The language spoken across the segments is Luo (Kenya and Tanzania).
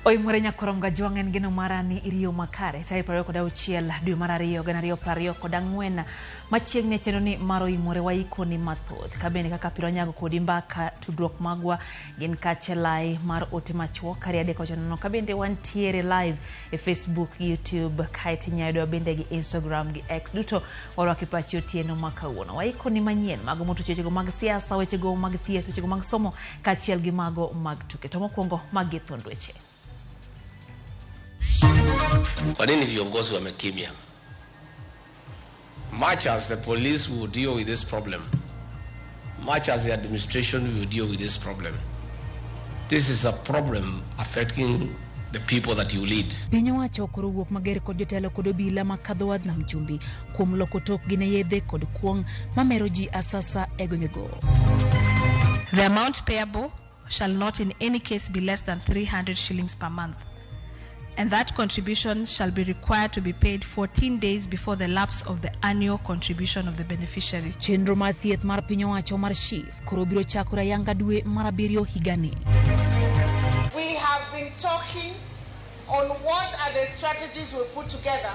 Oimore nyakorom gajwang' en geno mara ni iriyo makare tarik 26 dwe mar 2 2024 machiegni e chenro ni mar Oimore waikoni mathoth kabende kaka pile wanyago kodi mbaka tudruok magwa gin kache lai mar ote machuok kari adek ocho nono kabende wantiere live e Facebook gi YouTube kaeto inyalo yudowa bende gi Instagram gi X duto warwaki pachi otieno ma kawuono waikoni manyien mago motuch wechego mag siasa wechego mag thieth wechego mag somo kaachiel gi mago mag tuke to mokwongo magi thond weche. Kwa nini viongozi wamekimya? Much as the police will deal with this problem, much as the administration will deal with this problem, this is a problem affecting the people that you lead. Piny owacho koro wuok mager kod jotelo kod obila ma kadho wadh nam chumbi kuom loko tokgi ne yedhe kod kuong' mamero ji asasa e gwengego. The amount payable shall not in any case be less than 300 shillings per month, and that contribution shall be required to be paid 14 days before the lapse of the annual contribution of the beneficiary. Chenro mar thieth mar piny owacho mar SHIF koro biro chakore ayanga dwe mar abiriyo higani. We have been talking on what are the strategies we put together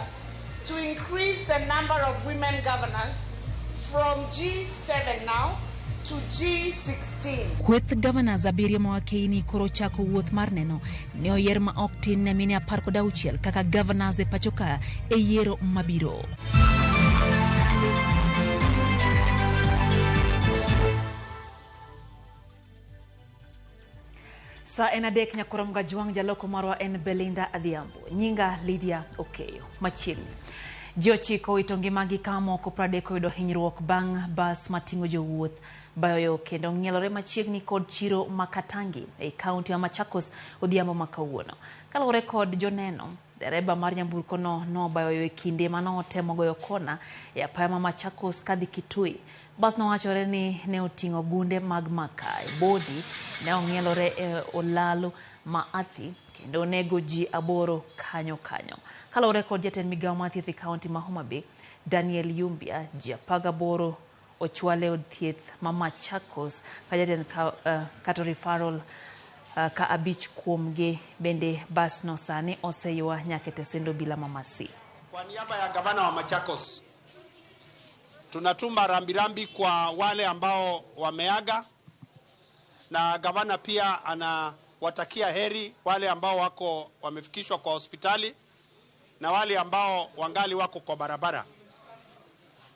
to increase the number of women governors from G7 now to G16. Kweth governors abiriyo ma wakeini koro chako wuoth mar neno ne oyier ma ok tin ne mine 16 kaka governors e pachoka e yiero mabiro. Sa en adek nyakorom gajwang' jaloko marwa en Belinda Adhiambo. Nyinga Lydia Okeyo. Machiegni. Ji ochiko owito ngimagi ka moko 30 oyudo hinyruok bang' bas mating'o jowuoth bayo yo kendo ng'ielore machiegni kod chiro ma Katangi ei kaunti ma Machakos odhiambo ma kawuono. Kaluwore kod joneno, dereba mar nyamburko no nobayo yo e kinde manotemo goyo kona e apaya ma Machakos kadhi Kitui. Bas no wachore ni ne oting'o gunde mag makaa e bodi ne ong'ielore e olalo ma Athi kendo onego ji aboro kanyo kanyo. Kaluwore kod jatend migawo mar thieth e kaunti ma Homa Bay, Daniel Yumbia, ji 18 ochwal e od thieth ma Machakos ka jatend kata referral ka abich kuomgi bende bas no sani oseywa nyaka e tesend obila ma Masii. Kwa niaba ya gavana wa Machakos tunatuma rambirambi kwa wale ambao wameaga, na gavana pia anawatakia heri wale ambao wako wamefikishwa kwa hospitali na wale ambao wangali wako kwa barabara.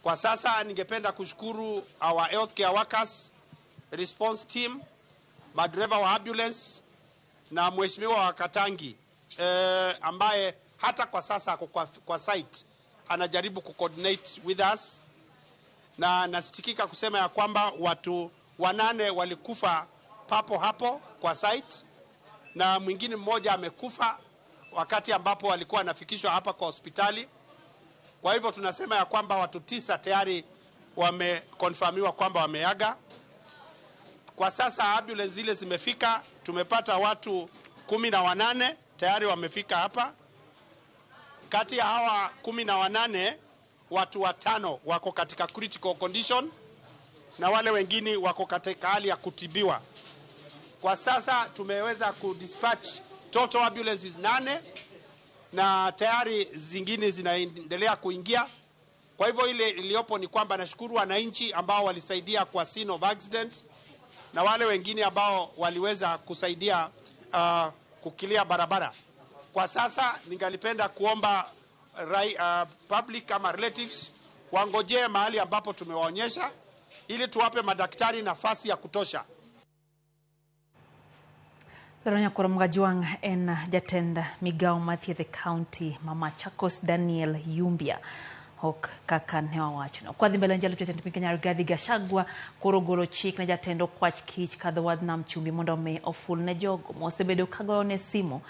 Kwa sasa ningependa kushukuru our healthcare workers, response team, madereva wa ambulance na mheshimiwa wa Katangi ambaye hata kwa sasa ako kwa site anajaribu kucoordinate with us, na nasitikika kusema ya kwamba watu 8 walikufa papo hapo kwa site na mwingine mmoja amekufa wakati ambapo walikuwa wanafikishwa hapa kwa hospitali. Kwa hivyo tunasema ya kwamba watu 9 tayari wamekonfirmiwa kwamba wameaga. Kwa sasa ambulance zile zimefika, tumepata watu 18 tayari wamefika hapa. Kati ya hawa 18 watu 5 wako katika critical condition na wale wengine wako katika hali ya kutibiwa. Kwa sasa tumeweza kudispatch total ambulances 8 na tayari zingine zinaendelea kuingia. Kwa hivyo ile iliyopo ni kwamba nashukuru wananchi ambao walisaidia kwa scene of accident na wale wengine ambao waliweza kusaidia kukilia barabara. Kwa sasa ningalipenda kuomba public kama relatives wangojee mahali ambapo tumewaonyesha ili tuwape madaktari nafasi ya kutosha. Lero nyakoro Mgajwang' en jatend migawo mar thieth e kaunti ma Machakos Daniel Yumbia ok kaka ne wawachono. Kwadhi mbele jalup jatend piny Kenya Rigathi Gachagua koro golo chik ne jatend okwach kich kadho wadh nam chumbi mondo mi oful ne jogo mosebedo ka goyone simu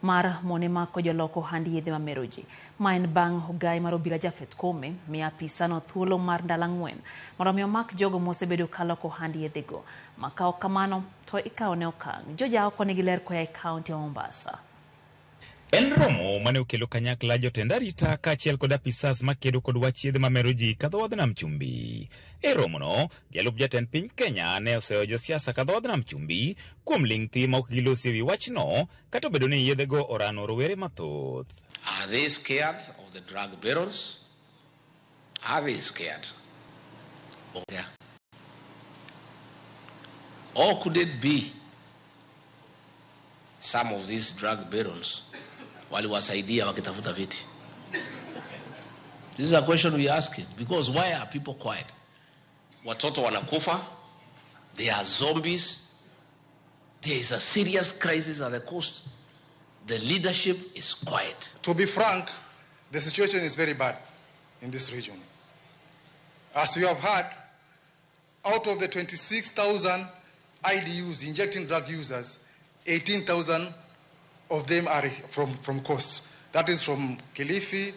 mar mone mako jolok ohand yedhe mamero ji. Ma en bang' ogai mar obila Japheth Koome miyo apisano thuolo mar ndalo 4 mondo mi omak jogo mosebedo ka loko ohand yedhego. Ma ka ok kamano to ikawo ne okang'. Joja oko nigi ler koa e kaunti ya Mombasa. En romo mane okelo kanyakla jotend arita kaachiel kod apisas makedo kod wach yedhe mamero ji ka dho wadh nam chumbi. E romono, jalup jatend piny Kenya ne oseyo josiasa ka dho wadh nam chumbi kuom ling' thi ma ok gilosi ewi wachno kata obedo ni yedhego orano rowere mathoth. Are they scared of the drug barons? Are they scared? Yeah. Or could it be some of these drug barons waliwasaidia wakitafuta viti? This is a question we are asking, because why are people quiet? Watoto wanakufa, they are zombies, there is a serious crisis at the coast. The leadership is quiet. To be frank, the situation is very bad in this region. As you have heard, out of the 26,000 IDUs, injecting drug users, 18,000 of them are from coast. That is from Kilifi,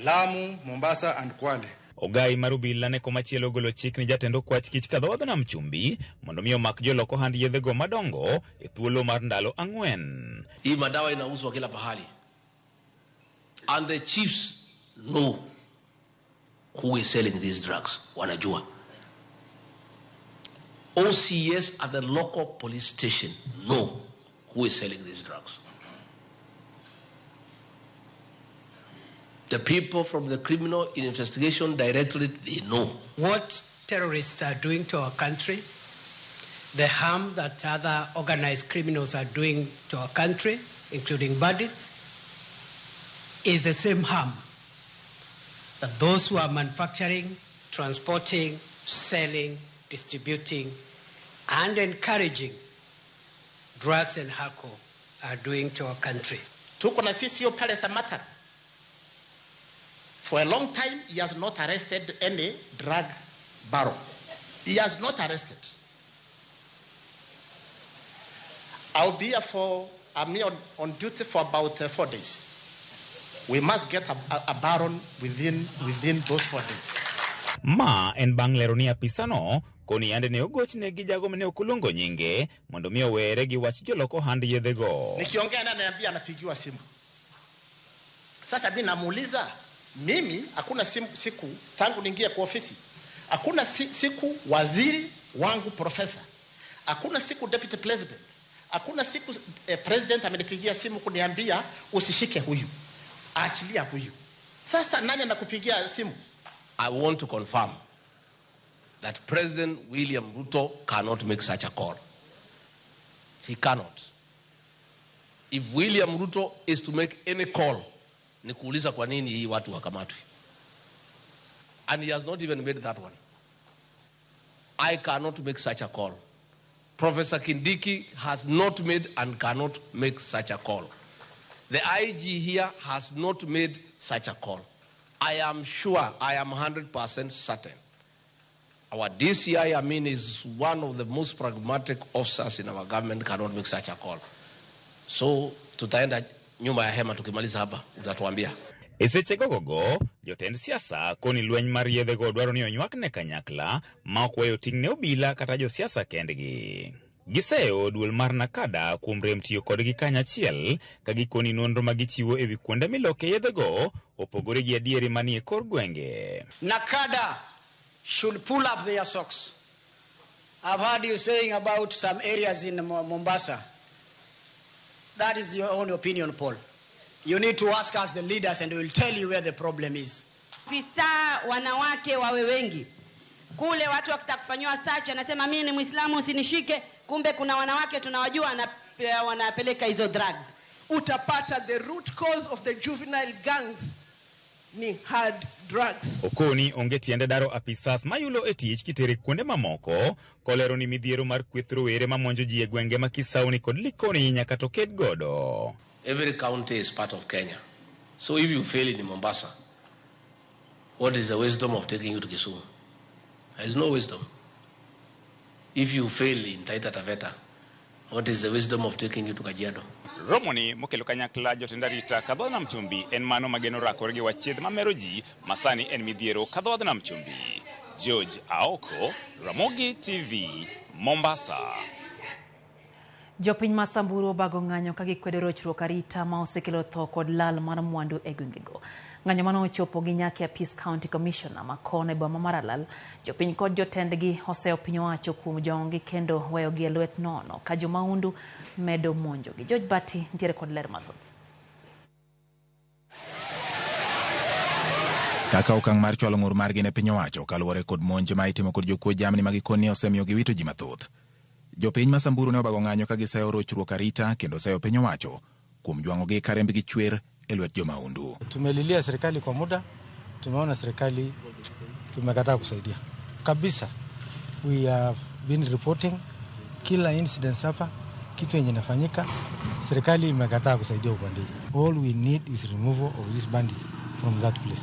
Lamu, Mombasa, and Kwale. Ogai mar obila ne komachielo ogolo chik ni jatend okwach kich ka dho wadh nam chumbi mondo mi omak jolok ohand yedhego madongo e thuolo mar ndalo 4. Hii madawa inauzwa kila pahali. And the chiefs know who is selling these drugs. Wanajua. OCS at the local police station know who is selling these drugs. The people from the Criminal Investigation Directorate, they know. What terrorists are doing to our country, the harm that other organized criminals are doing to our country, including bandits, is the same harm that those who are manufacturing, transporting, selling, distributing, and encouraging drugs and alcohol are doing to our country. Tuko na sisi pale Samatta. For a long time, he has not arrested any drug baron. He has not arrested. I'll be here for, I'm here on duty for about 4 days. We must get a baron within those 4 days. Ma en bang' lero ni apisano koni yande ne ogochne gi jago mane ok oluongo nyinge mondo mi owere gi wach jolok ohand yedhego. Nikiongea naye ananiambia anapigiwa simu. Sasa mimi namuuliza, mimi hakuna siku tangu niingie kwa ofisi, hakuna siku waziri wangu profesa, hakuna siku deputy president, hakuna siku president amenipigia simu kuniambia usishike huyu, aachilia huyu. Sasa nani anakupigia simu? I want to confirm that President William Ruto cannot make such a call. He cannot. If William Ruto is to make any call, ni kuuliza kwa nini hii watu wakamatwe. And he has not even made that one. I cannot make such a call. Professor Kindiki has not made and cannot make such a call. The IG here has not made such a call. I am sure, I am 100% certain. Our DCI, I mean, is one of the most pragmatic officers in our government, cannot make such a call. So, tutaenda nyuma ya hema tukimaliza hapa, utatuambia. E sechegogogo, jotend siasa koni lweny mar yedhego dwaro ni onywakne kanyakla ma ok weyo ting' ne obila kata josiasa kendgi. Giseyo duol mar Nakada kuom rem tiyo kodgi kanyachiel ka gikoni nonro ma gichiwo ewi kuonde miloke yedhego opogore gi adieri manie kor gwenge. Nakada should pull up their socks. I've heard you saying about some areas in Mombasa. That is your own opinion, Paul. You need to ask us, the leaders, and we will tell you where the problem is. Afisa wanawake wawe wengi. Kule watu wakitaka kufanywa search anasema mimi ni Muislamu usinishike, kumbe kuna wanawake tunawajua wanapeleka hizo drugs. Utapata the root cause of the juvenile gangs ni hard drugs. Okoni onge tiende daro apisas mayulo e tich kitere kuonde mamoko kolero ni midhiero mar kweth rowere mamonjo ji e gwenge ma Kisauni kod Likoni nyaka to ked godo. Every county is part of Kenya. So if you fail in Mombasa, what is the wisdom of taking you to Kisumu? There is no wisdom. If you fail in Taita Taveta, what is the wisdom of taking you to Kajiado? Romoni mokelo kanyakla jotend arita ka dho nam chumbi en mano mageno rakore gi wach thieth mamero ji masani en midhiero ka dho nam chumbi. George Aoko, Ramogi TV, Mombasa. Jopiny ma Samburu obago ng'anyo ka gikwedo rochruok arita ma osekelo tho kod lal mar mwandu e gwengego. Ng'anyo mane ochopo gi nyaka e apis County Commissioner ma kono e boma mar Maralal, jopiny kod jotendgi oseyo piny owacho kuom jong'gi kendo weyogi e lwet nono ka jomahundu medo monjogi. George Bati nitiere kod ler mathoth. Kaka okang' mar chwalo ng'ur margi ne piny owacho kaluwore kod monj ma itimo kod jokuo jamni ma gikoni osemiyo giwito ji mathoth. Jopiny ma Samburu ne obago ng'anyo ka giseyo rochruok arita kendo seyo piny owacho kuom jwang'ogi ka rembgi chwer e lwet jomahundu. Tumelilia serikali kwa muda, tumeona serikali imekataa kusaidia kabisa. We have been reporting kila incident hapa, kitu yenye inafanyika, serikali imekataa kusaidia upande hii. All we need is removal of these bandits from that place.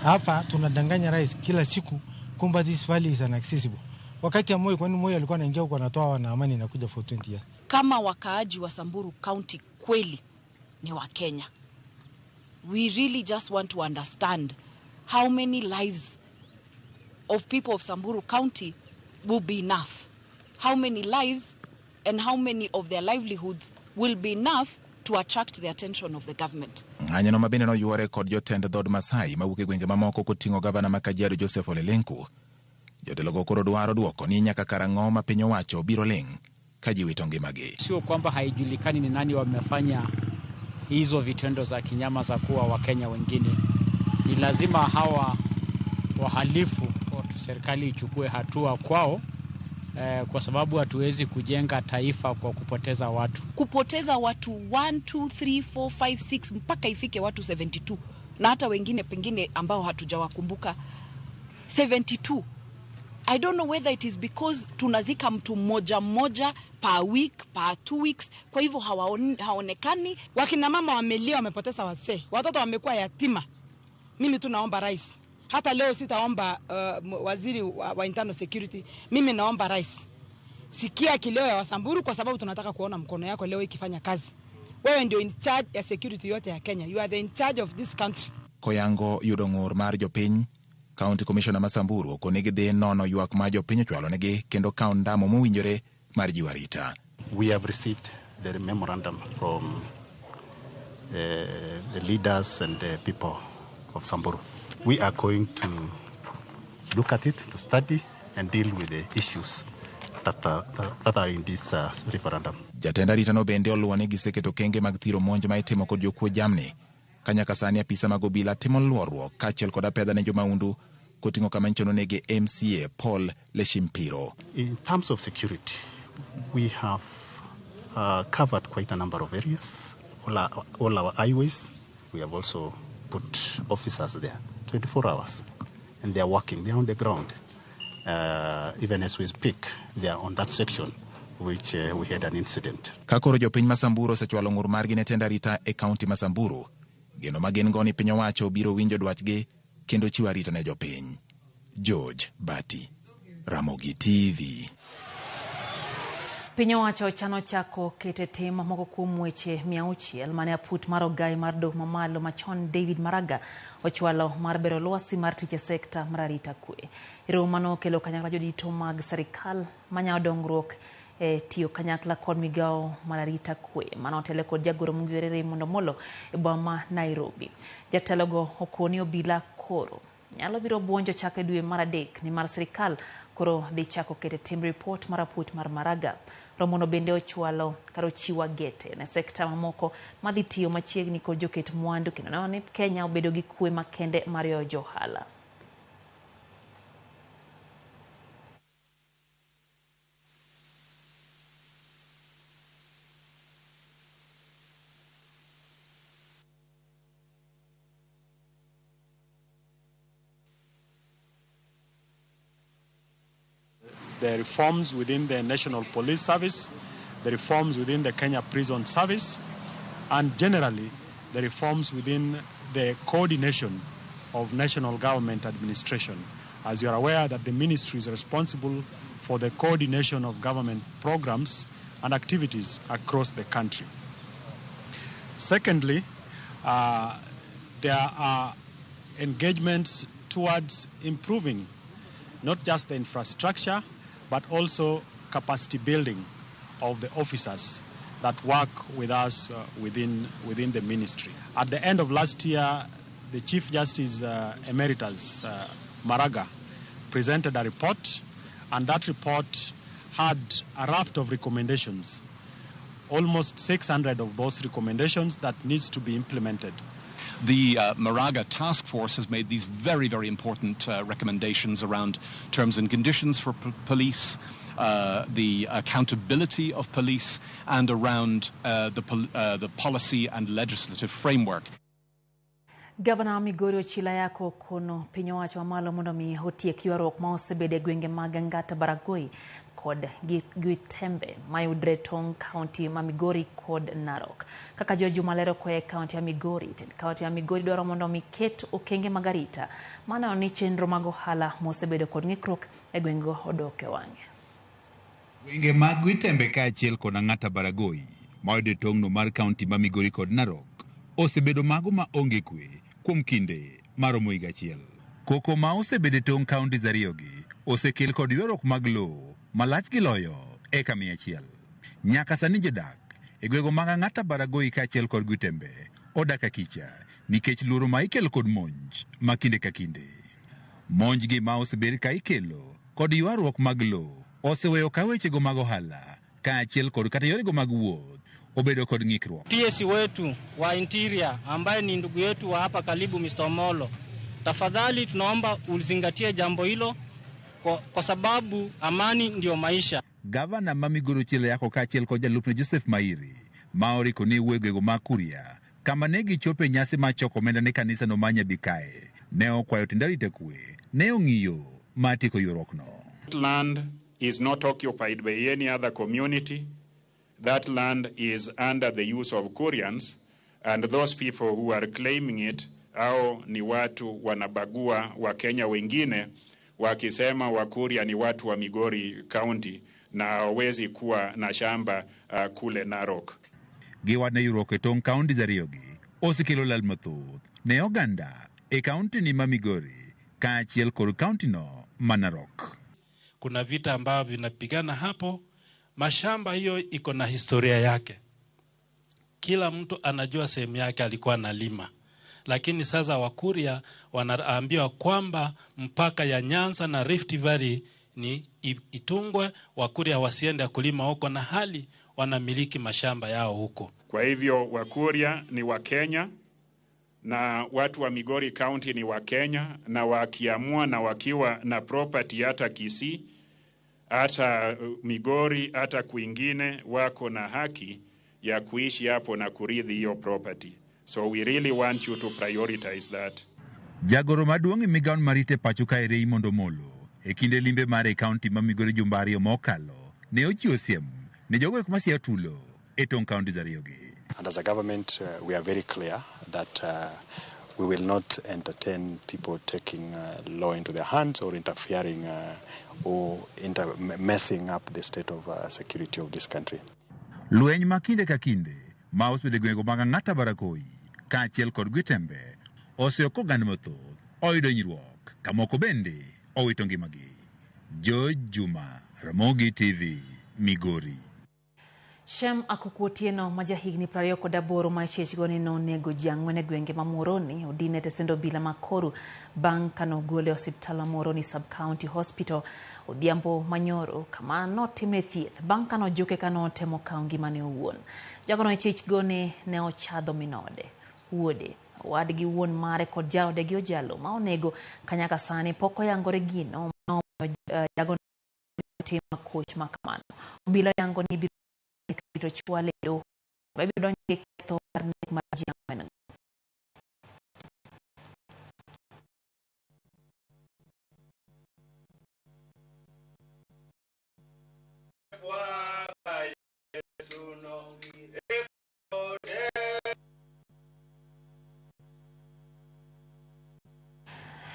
Hapa tunadanganya rais kila siku kwamba this valley is inaccessible. Wakati ya Moi, kwani Moi alikuwa anaingia huko anatoa na amani inakuja for 20 years. Kama wakaaji wa Samburu County kweli ni wa Kenya, we really just want to understand how many lives of people of Samburu County will be enough. How many lives and how many of their livelihoods will be enough to attract the attention of the government. Ng'anyono ma bende noyuore kod jotend dhood Masai mawuok e gwenge mamoko koting'o gavana ma Kajiado Joseph Ole Lenku. Jotelogo koro dwaro duoko ni nyaka karang'o ma piny owacho biro ling' ka ji wito ngimagi. Sio kwamba haijulikani ni nani wamefanya hizo vitendo za kinyama za kuwa Wakenya wengine. Ni lazima hawa wahalifu serikali ichukue hatua kwao, kwa sababu hatuwezi kujenga taifa kwa kupoteza watu. Kupoteza watu 1, 2, 3, 4, 5, 6 mpaka ifike watu 72 na hata wengine pengine ambao hatujawakumbuka 72. I don't know whether it is because tunazika mtu mmoja mmoja per week, per 2 weeks, kwa hivyo hawaonekani. Wakina mama wamelia, wamepoteza wazee, watoto wamekuwa yatima. Mimi tu naomba rais. Hata leo sitaomba waziri wa internal security. Mimi naomba rais, sikia kilio ya Wasamburu kwa sababu tunataka kuona mkono yako leo ikifanya kazi. Wewe ndio in charge ya security yote ya Kenya. You are the in charge of this country. Koyango yudo ng'ur mar jopiny, County Commissioner ma Samburu okone gidhi nono ywak ma jopiny ochwalo negi kendo kawo ndamo mowinjore mar jiwo arita. We have received the memorandum from the leaders and the people of Samburu. We are going to look at it, to study and deal with the issues that are in this referendum. Jatend arita no bende oluwo ni giseketo kenge mag thiro monj ma itimo kod jokuo jamni. Ka nyaka sani apisa mag obila timo luorruok kaachiel kod apedha ne jomahundu koting'o kama nyicho nege MCA Paul Leshimpiro. In terms of security, we have covered quite a number of areas, all our highways. We have also put officers there 24 hours, and they are working. They are on the ground. Even as we speak, they are on that section which we had an incident. Ka koro jopiny ma Samburu osechwalo ng'ur margi ne tend arita e kaunti ma Samburu, geno ma gin go ni piny owacho biro winjo dwachgi kendo chiwo arita ne jopiny. George Bati, Ramogi TV. Piny owacho chano chako kete tim moko kuom weche 600 mane aput mar ogai mar doho mamalo machon David Maraga ochwalo mar bero lwasi mar tich e sekta mar arita kwe. Romo mano okelo kanyakla jodito mag sirikal manyawo dongruok e tiyo kanyakla kod migawo mar arita kwe mano otelo kod jagoro mong'ere Raymond Omolo e boma ma Nairobi. Jatelogo okoni obila koro nyalo biro buonjo chakre dwe mar 3 nimar sirikal koro dhi chako keto tim report mar aput mar Maraga. Romono bende ochwalo kar ochiwo agete ne sekta mamoko madhi tiyo machiegni kod joket mwandu kendo neno ni Kenya obedo gi kwe makende mar ywayo johala. The reforms within the National Police Service, the reforms within the Kenya Prison Service, and generally the reforms within the coordination of national government administration. As you are aware that the ministry is responsible for the coordination of government programs and activities across the country. Secondly, there are engagements towards improving not just the infrastructure, but also capacity building of the officers that work with us within the ministry. At the end of last year, the Chief Justice Emeritus Maraga presented a report, and that report had a raft of recommendations, almost 600 of those recommendations that needs to be implemented. The Maraga Task Force has made these very, very important recommendations around terms and conditions for police, the accountability of police, and around the policy and legislative framework. Gavana Migori Ochila Yako kono piny owacho mamalo mondo mi otiek ywaruok ma osebedo e gwenge mag Angata Baragoi kod Gwitembe mayudre tong' kaunti ma Migori kod Narok. Kaka George Malero koa e kaunti ya Migori, tend kaunti ya Migori dwaro mondo mi ket okenge mag arita maneno ni chenro mag ohala mosebedo kod ng'ikruok e gwengego odok e wang'e. Gwenge mag Gwitembe kaachiel kod Angata Baragoi mayudre tong'no mar kaunti ma Migori kod Narok osebedo mago ma onge kwe kuom kinde maromo higa achiel. Koko ma osebedo e tong' counties ariyogi osekel kod ywaruok mag lowo malach gi loyo eka 100. Nyaka sani jodak e gwenge mag Angata Baragoi kaachiel kod Gwitembe odak akicha nikech luoro ma ikelo kod monj ma kinde ka kinde. Monj gi ma osebed ka ikelo kod ywaruok mag lowo oseweyo ka wechego mag ohala kaachiel kod kata yorego mag wuoth obedo kod ng'ikruok. PS wetu wa Interior ambaye ni ndugu yetu wa hapa karibu Mr. Omolo, tafadhali tunaomba uzingatie jambo hilo kwa sababu amani ndio maisha. Gavana ma Migori Ochilo Yako kaachiel kod jalupne Joseph Mairi ma oriko ni wuoyo e gwenge mag Kuria kama ne gichopo e nyasi mar choko omenda ne kanisa no ma Nyabikae ne okwayo tend arita kwe ne ong'iyo mar tieko ywaruokno. Land is not occupied by any other community. That land is under the use of Kurians, and those people who are claiming it au ni watu wanabagua Wakenya wengine wakisema Wakuria ni watu wa Migori County na hawawezi kuwa na shamba kule Narok. Giwach ne ywaruok e tong' counties ariyogi osekelo lal mathoth ne oganda e kaunti ni ma Migori kaachiel kod kaunti no ma Narok. Kuna vita ambavyo vinapigana hapo. Mashamba hiyo iko na historia yake. Kila mtu anajua sehemu yake alikuwa analima. Lakini sasa Wakuria wanaambiwa kwamba mpaka ya Nyanza na Rift Valley ni itungwe, Wakuria wasiende kulima huko na hali wanamiliki mashamba yao huko. Kwa hivyo Wakuria ni Wakenya na watu wa Migori County ni Wakenya, na wakiamua na wakiwa na property hata Kisii, hata Migori, hata kwingine, wako na haki ya kuishi hapo na kurithi hiyo property. So we really want you to prioritize that. Jagoro maduong' e migawo marite pacho kae Raymond Omolo e kinde limbe mare e kaunti ma Migori jumbe ariyo mokalo ne ochiwo siem ne jogo eko masiyo tulo e tong' counties ariyogi. And as a government, we are very clear that we will not entertain people taking law into their hands or interfering or messing up the state of security of this country. Lweny ma kinde ka kinde ma osebedo e gwenge mag Angata Baragoi kaachiel kod Gwitembe oseyo ka oganda mathoth oyudo hinyruok ka moko bende owito ngimagi. George Juma, Ramogi TV, Migori. Shem Akuku Otieno ma jahigni 28 ma ichechgo ni nonego ji ang'wen e gwenge ma Muhoroni odin e tesend obila ma Koru bang' kanogole e osiptal ma Muhoroni Sub-County Hospital odhiambo manyoro kama notimne thieth bang' kanojuke kanotemo kawo ngimane owuon. Jagono ichechgo ni ne ochadho min ode, wuode, owadgi wuon mare kod jaode gi ojalo ma onego kanyaka sani pok oyangore gino ma jagono timo koch ma kamano. Obila yango ni ibiro chwale e doho ibiro donjo gi ketho mar nek mar ji ang'wen.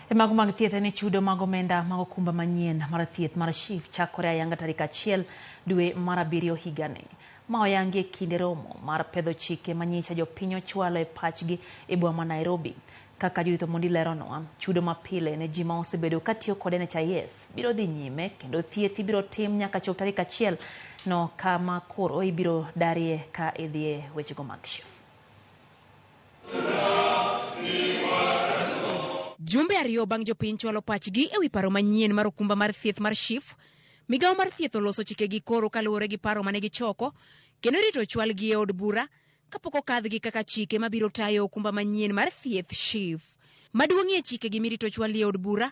E mago mag thieth en chudo mag omenda mag okumba manyien mar thieth mar SHIF chakore ayanga tarik 1 dwe mar 7 higani. Ma oyangi e kinde romo mar pedho chike manyicha jopiny ochwalo e pachgi e boma ma Nairobi. Kaka Judith Omondi leronwa, chudo mapile ne ji ma osebedo katiyo kod NHIF biro dhi nyime kendo thieth ibiro tim nyaka chop tarik 1 no kama koro ibiro darie ka idhie wechego mag SHIF. Jumbe ariyo bang' jopiny chwalo pachgi ewi paro manyien mar okumba mar thieth mar SHIF, migawo mar thieth oloso chikegi koro kaluwore gi paro mane gichoko kendo irito chwalgi e od bura kapok okadhgi kaka chike mabiro tayo okumba manyien mar thieth SHIF. Maduong'ie chikegi mirito chwali e od bura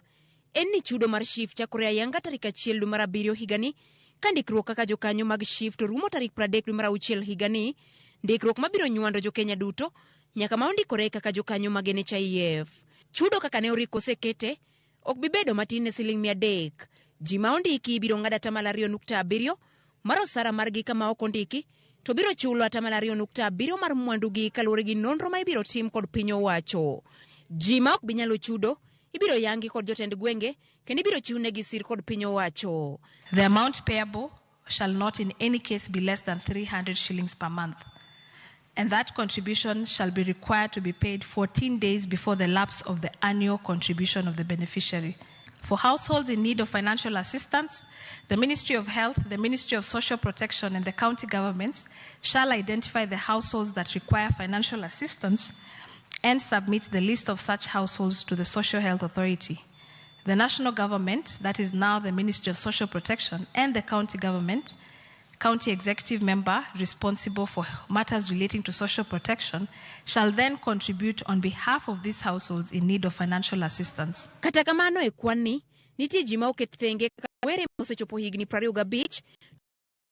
en ni chudo mar SHIF chakore ayanga tarik 1 dwe mar 7 higani, ka ndikruok kaka jokanyo mag SHIF to rumo tarik 30 dwe mar 6 higani, ndikruok mabiro nywando jokenya duto nyaka ma ondikore kaka jokanyo mag NHIF. Chudo kaka ne orik osekete ok bi bedo matin ne siling 300. Ji ma ondiki biro ng'ado 2.7% mar osara margi kama ok ondiki to biro chulo 2.7% mar mwandugi kaluwore gi nonro ma ibiro tim kod piny owacho. Ji ma ok bi nyalo chudo ibiro yangi kod jotend gwenge kendo ibiro chiwnegi sir kod piny owacho. The amount payable shall not in any case be less than 300 shillings per month, and that contribution shall be required to be paid 14 days before the lapse of the annual contribution of the beneficiary. For households in need of financial assistance, the Ministry of Health, the Ministry of Social Protection, and the county governments shall identify the households that require financial assistance and submit the list of such households to the Social Health Authority. The national government, that is now the Ministry of Social Protection, and the county government, county executive member responsible for matters relating to social protection, shall then contribute on behalf of these households in need of financial assistance. Kata kamano e kwan ni, nitie ji ma oket thenge kaka rowere mosechopo higni 25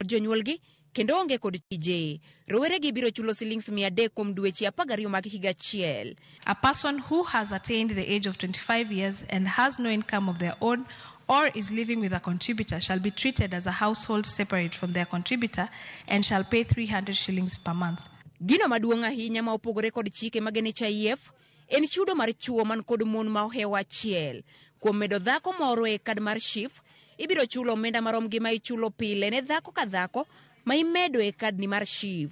jonyuolgi kendo onge kod tije. Roweregi biro chulo silings 300 kuom dweche 12 mag higa achiel. A person who has attained the age of 25 years and has no income of their own or is living with a contributor shall be treated as a household separate from their contributor and shall pay 300 shillings per month. Gino maduong' ahinya ma opogore kod chike mag NHIF en chudo mar chuo man kod mon ma ohewo achiel. Kuom medo dhako moro e kad mar SHIF, ibiro chulo omenda marom gi ma ichulo pile ne dhako ka dhako ma imedo e kadni mar SHIF.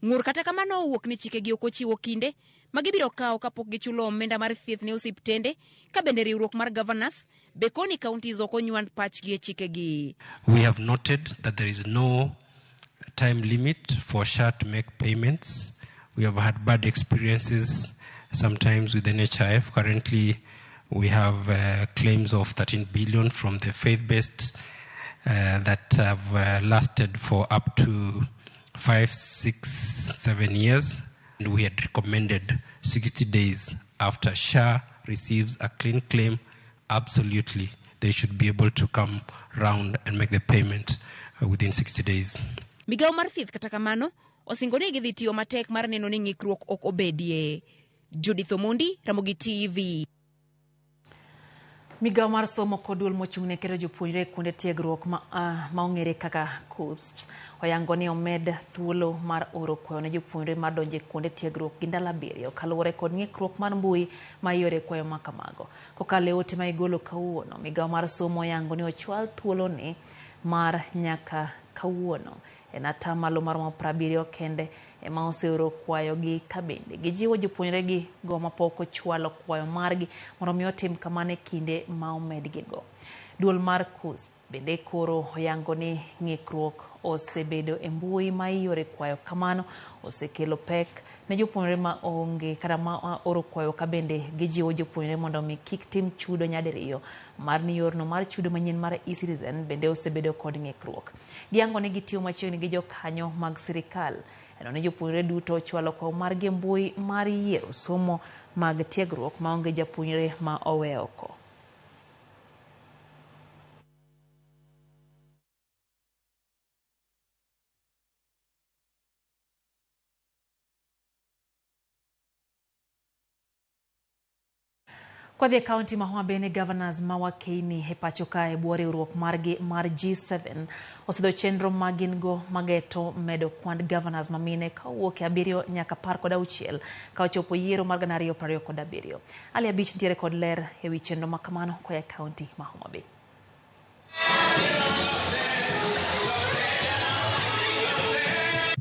Ng'ur kata kamano owuok ni chikegi ok ochiwo kinde ma gibiro kawo kapok gichulo omenda mar thieth ne osiptende, ka bende riwruok mar governors be koni counties ok onywand pachgi e chikegi. We have noted that there is no time limit for SHA to make payments. We have had bad experiences sometimes with NHIF. Currently, we have claims of 13 billion from the faith-based that have lasted for up to 5, 6, 7 years. And we had recommended 60 days after SHA receives a clean claim, absolutely, they should be able to come round and make the payment within 60 days. Migawo mar thieth kata kamano osingo ni gidhi tiyo matek mar neno ni ng'ikruok ok obedie. Judith Omondi, Ramogi TV. Migawo mar somo kod duol mochung' ne keto jopuonjre e kuonde tiegruok ma ong'ere kaka KUCCPS oyango ni omed thuolo mar oro kwayo ne jopuonjre mar donjo e kuonde tiegruok gi ndalo 7 kaluwore kod ng'ikruok mar mbui ma iore kwayo ma kamago. Kokalo e ote ma igolo kawuono, migawo mar somo oyango ni ochwal thuoloni mar nyaka kawuono en atamalo maromo 70 kende ema oseoro kwayogi, ka bende gijiwo jopuonjregi go mapok ochwalo kwayo margi mondo mi otim kamano e kinde ma omedgigo. Duol mar KUCCPS bende koro oyango ni ng'ikruok osebedo e mbui ma iore kwayo kamano osekelo pek ne jopuonjre ma onge kata ma oro kwayo, ka bende gijiwo jopuonjre mondo mi kik tim chudo nyadiriyo mar ni yorno mar chudo manyien mar eCitizen bende osebedo kod ng'ikruok. Giyango ni gitiyo machiegni gi jokanyo mag sirikal eno ni jopuonjre duto ochwalo kwayo margi e mbui mar yiero somo mag tiegruok maonge japuonjre ma owe oko. Kwadhi e kaunti ma Homa Bay ni governors ma Wakeini e pacho kae bwo riwruok margi mar G7 osidho chenro ma gin go mageto medo kwand governors ma mine ka owuok e 7 nyaka 16 ka ochopo yiero mar 2027. Ali Abich nitiere kod ler ewi chenro ma kamano koa e kaunti ma Homa Bay.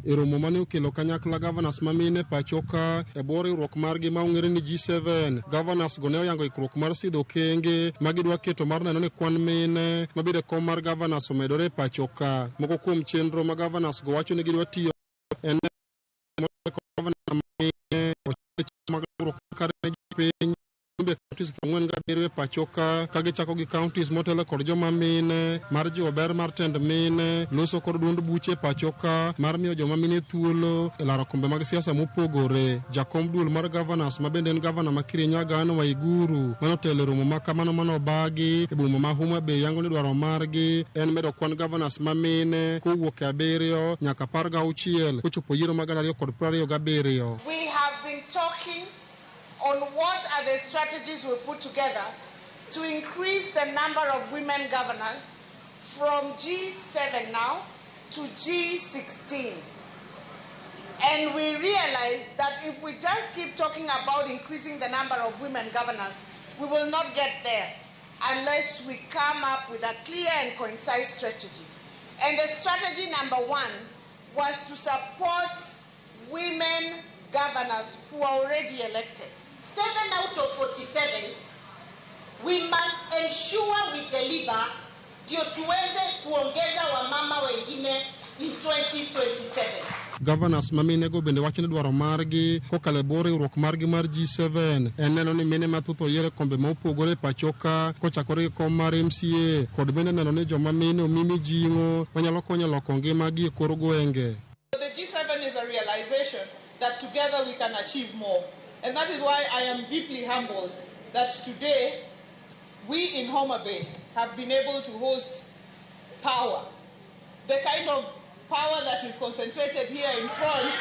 E romo mane okelo kanyakla governors ma mine pacho ka e bwo riwruok margi ma ong'ere ni G7, governors go ne oyango ikruok mar sidho okenge ma gidwa keto mar neno ni kwan mine mabedo e kom mar governors omedore e pacho ka. Moko kuom chenro ma governors go wacho ni gidwa tiyo en mag dongruok makare ne jopiny e counties 47 e pacho ka ka gichako gi counties motelo kod joma mine mar jiwo ber mar tend mine loso kod duond buche e pacho ka mar miyo joma mine thuolo e laro kombe mag siasa mopogore. Jakom duol mar governors ma bende en gavana ma Kirinyaga Anne Waiguru mane otelo e romo ma kamano mane obagi e boma ma Homa Bay yango ni dwaro margi en medo kwan governors ma mine kowuok e 7 nyaka 16 kochopo yiero mag 2027. We have been talking on what are the strategies we put together to increase the number of women governors from G7 now to G16. And we realized that if we just keep talking about increasing the number of women governors, we will not get there unless we come up with a clear and concise strategy. And the strategy number one was to support women governors who are already elected. 7 out of 47, we must ensure we deliver ndio tuweze kuongeza wamama wengine in 2027. Governors ma mine go bende wacho ni dwaro margi kokalo e bwo riwruok margi mar G7 en neno ni mine mathoth oyier e kombe ma opogore e pacho ka kochakore gi kom mar MCA kod bende neno ni joma mine omi mijing'o manyalo konyo loko ngimagi e kor gwenge. The G7 is a realization that together we can achieve more. And that is why I am deeply humbled that today we in Homa Bay have been able to host power. The kind of power that is concentrated here in front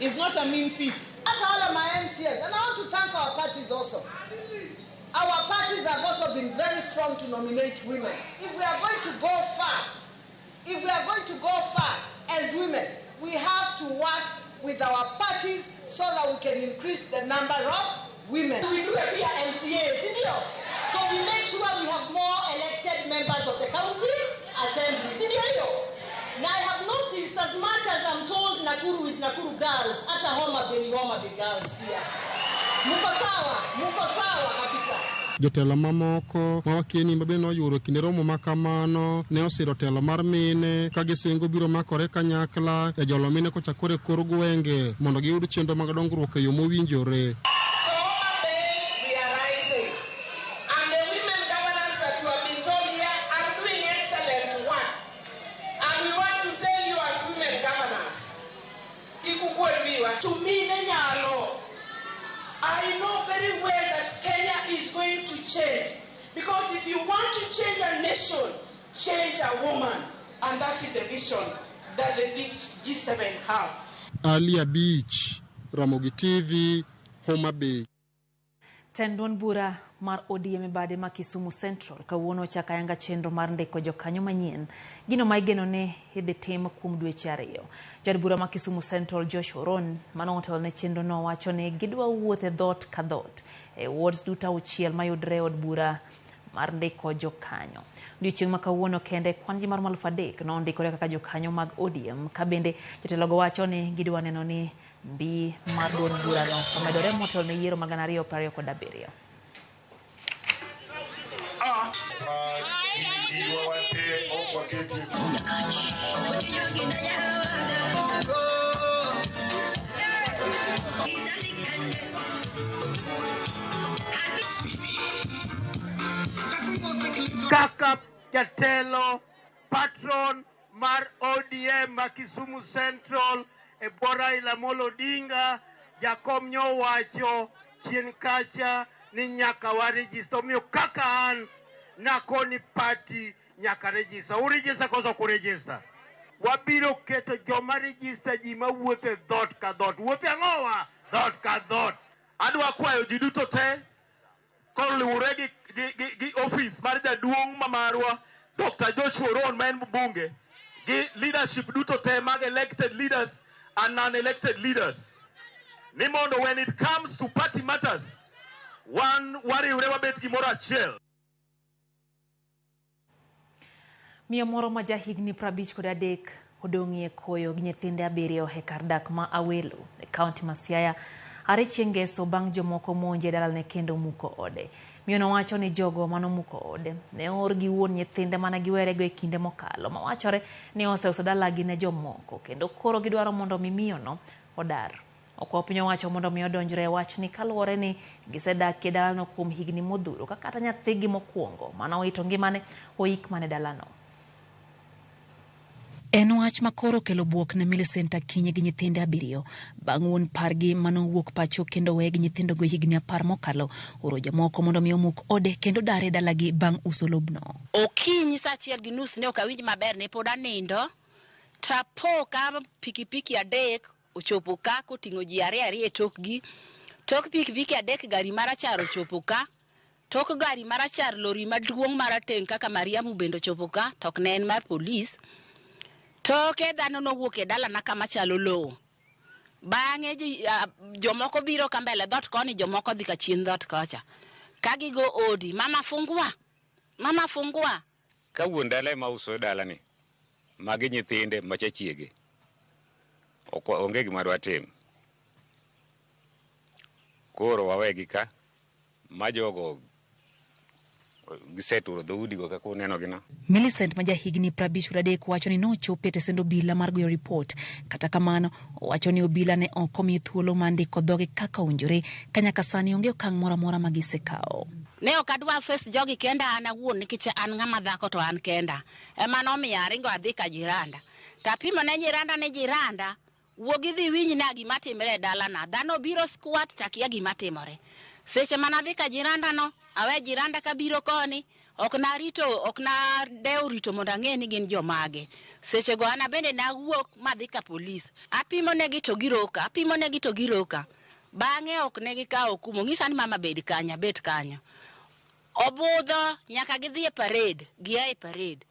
is not a mean feat. At all of my MCAs, and I want to thank our parties also. Our parties have also been very strong to nominate women. If we are going to go far, if we are going to go far as women, we have to work with our parties so that we can increase the number of women. We do appear MCAs, ndio? So we make sure we have more elected members of the county assembly, ndio hiyo? Now I have noticed, as much as I'm told Nakuru is Nakuru girls, hata Homa Bay ni Homa Bay girls pia. Muko sawa kabisa. Jotelo mamoko ma wakieni ma bende noyuoro e kinde romo ma kamano ne osiro telo mar mine ka gisingo biro makore kanyakla e jolo mine kochakore e kor gwenge mondo giyud chenro mag dongruok e yo mowinjore. So Homa Bay, we are rising. And the women governors that you have been told here are doing excellent work. And we want to tell you as women governors, kik ukuod wiwa. To mine nyalo. I know very well that Kenya is going to change. Because if you want to change a nation, change a woman. And that is the vision that the G7 have. Ali Abich, Ramogi TV, Homa Bay. Tend duond bura mar ODM e bade ma Kisumu Central kawuono ochako ayanga chenro mar ndiko jokanyo manyien, gino ma igeno ni idhi tim kuom dweche 2. Jaod bura ma Kisumu Central Joshua Oron mane otelo ne chenro no wacho ni gidwa wuotho e dhoot ka dhoot e wards duto 6 mayudore e od bura mar ndiko jokanyo. Odiochieng' ma kawuono kende kwan ji maromo 3,000 nondikore kaka jokanyo mag ODM ka bende jotelogo wacho ni gidwa neno ni mbi mar duond burano omedore motelo ne yiero mag 2027. Kaka jatelo patron mar ODM ma Kisumu Central e bwo Raila Amolo Odinga, jakom nyowacho chien kacha ni nyaka wa register. Omiyo kaka an nakoni party nyaka register. Uregister koso ok uregister? Wabiro keto joma register ji mawuotho e dhoot ka dhoot. Wuotho e ang'owa? Dhoot ka dhoot. Adwa kwayo ji duto te koluwore gi office mar jaduong' ma marwa Dr. Joshua Oron ma en mbunge gi leadership duto te mag elected leaders and non-elected leaders ni mondo when it comes to party matters wan wariwre wabet gimoro achiel. Miyo moro ma jahigni 53 odong'ie koyo gi nyithinde 7 e kar dak ma Awelo e kaunti ma Siaya are chieng' ngeso bang' jomoko monje e dalane kendo muko ode. Miyo no wacho ni jogo manomuko ode ne oor gi wuon nyithinde mane giwerego e kinde mokalo mawachore ni oseuso dalagi ne jomoko kendo koro gidwaro mondo mi miyono odar. Okwayo piny owacho mondo mi odonjre e wachni kaluwore ni gisedakie dalano kuom higni modhuro ka kata nyathigi mokwongo manowito ngimane oik mana e dalano. En wach ma koro okelo buok ne Millicent Akinyi gi nyithinde 7 bang' wuon pargi manowuok pacho kendo weye gi nyithindogo higni 10 mokalo oro jomoko mondo mi omuk ode kendo dare e dalagi bang' uso lobno. Okinyi saa 1:30 ne ok awinj maber, ne pod anindo tapo ka pikipiki 3 ochopo ka koting'o ji 2 2 e tokgi. Tok pikipiki 3 gari marachar ochopo ka. Tok gari marachar lori maduong' marateng' kaka Mariamu bende ochopo ka, to ok ne en mar polis. Toke dhano nowuok e dalana kama chalo lowo. Bang'e jomoko biro ka mbele dhoot koni, jomoko dhi ka chien dhoot kocha. Ka gigo odi, mama fungua, mama fungua. Ka wuon dala ema uso dalani, magi nyithinde macha chiege. Ok onge gima dwatim. Koro wawegi ka, ma jogo giseturo dhoudigo kaka unenogi no. Millicent ma jahigni 53 wacho ni nochopo e tesend obila mar goyo ripot. Kata kamano, owacho ni obila ne ok omiye thuolo mar ndiko dhoge kaka owinjore ka nyaka sani onge okang' moro amora ma gisekawo. Ne ok adwa face jogi kenda an awuon nikech an ng'ama dhako to an kenda. Ema nomiyo aringo adhi ka jiranda. To apimo ne jiranda ni jiranda, wuog idhi iwinj na gima timore e dalana. Dhano biro squat to akia gima timore. Seche mane adhi ka jiranda no, awe jiranda kabiro koni, ok narito, ok nadewo rito mondo ang'e ni gin jomage. Seche go an abende nawuok madhi ka polis. Apimo negi to giroka, apimo negi to giroka. Bang'e ok ne gikawo kumo, ng'isa ni mama bed kanyo, abet kanyo. Obudho nyaka gidhi e parade, gia e parade.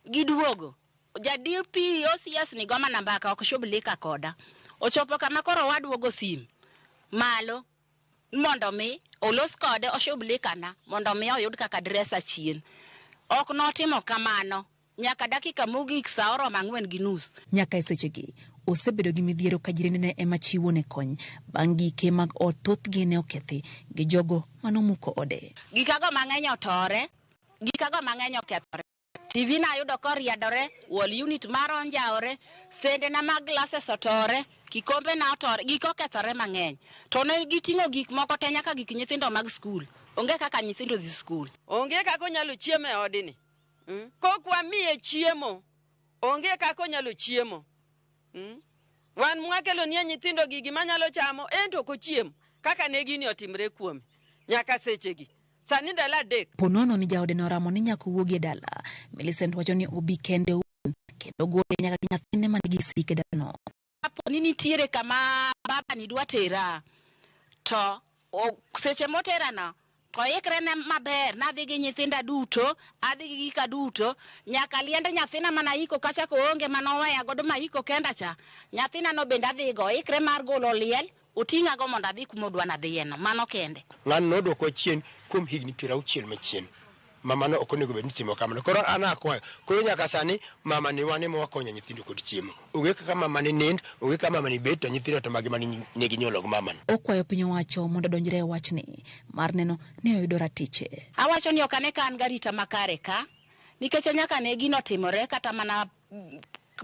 Giduogo. Ja DP OCS ni goma na mbaka ok shughulika koda. Ochopo kama koro waduogo sim malo mondo mi olos kode oshughulika na mondo mi oyud kaka dresa chien. Ok notimo kamano nyaka dakika mogik sa oromo 4:30. Nyaka e sechegi osebedo gi midhiero ka jirendene ema chiwo ne kony bang' gike mag ot thothgi ne okethi gi jogo manomuko ode. Gikago mang'eny otore, gikago mang'eny okethore. TV na ayudo koriadore, wall unit mara onjawore, sende na mag glasses otore, kikombe na otore, gik okethore mang'eny. To ne giting'o gik moko te nyaka gik nyithindo mag skul. Onge kaka nyithindo dhi skul. Onge kaka onyalo chiemo e odni. Kok wamiye chiemo, onge kaka onyalo chiemo. Wan mwakelo nie nyithindo gi gima nyalo chamo, en to ok ochiem kaka ne gini otimre kuome nyaka sechegi. Sani ndalo 3. Ponono ni jaode noramo ni nyaka owuogi e dala. Millicent wacho ni obi kende owuon kendo gole nyaka gi nyathine man gi sik e dalano. Kapo ni nitiere kama baba ni dwa tera, to seche moterano to oikre ne maber, nadhi gi nyithinda duto, adhi gi gika duto, nyaka liend nyathina mana iko kacha koonge manoweya godo maiko kenda cha, nyathina no bende adhigo, oikre mar golo liel, oting'ago mondo adhi kuma odwa nadhiyeno, mano kende. Ng'ano nodwokwa chien kuom higni 60 machien. Mama no ok onego bed ni timo kamano. Koro an akwayo, koro nyaka sani mama ni wan ema wakonyo nyithindo kod chiemo. Onge kaka mama ni nind, onge kaka mama ni bet, to nyithindo to magi mane nigi nyuolo gi mama ni. Okwayo piny owacho mondo odonjre e wachni mar neno ni oyudo ratiche. Awacho ni ok ane ka an garita makare ka, nikech nyaka ne gino timore kata mana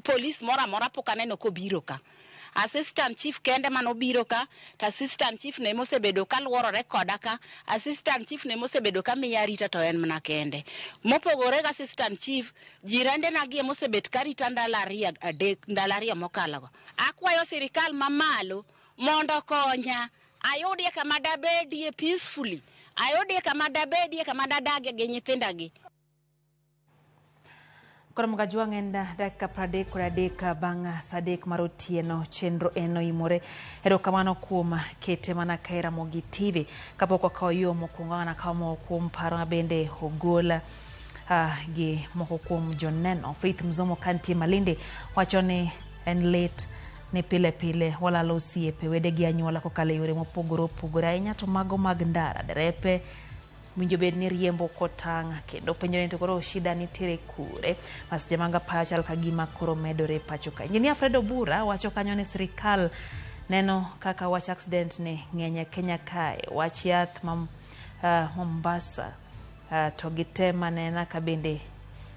polis moro amora pok aneno kobiro ka. Assistant chief kende manobiro ka, to assistant chief ne mosebedo ka luorore koda ka, assistant chief ne mosebedo ka miya arita to en mana kende. Mopogore gi assistant chief, jirende na gi mosebet ka rita ndalo 2 3 ndalo 2 mokalogo. Akwayo sirikal mamalo mondo konya, ayudie kama dabedie peacefully, ayudie kama dabedie kama dadagie gi nyithindagi. Koro Mgajwang' en dakika 33 bang' sa 3 mar otieno chenro en oimore. Erokamano kuom kete mana ka e Ramogi TV. Kapok wakawo yo mokwongo an akawo moko kuom paro ma bende ogol gi moko kuom joneno. Faith Mzomo kantie Malindi wacho ni en lit ni pile pile walalo osiepe, wede gi anyuola kokalo e yore mopogore opogore ahinya to mago mag ndara, derepe winjo bed ni riembo kotang' kendo penjo ni to koro shida nitiere kure. Masiche mag apaya chal ka gima koro medore pacho ka. Engineer Fred Obura wacho kanyo ni sirikal neno kaka wach accident ni ng'eny e Kenya kae. Wach yath ma Mombasa to gitem anena ka bende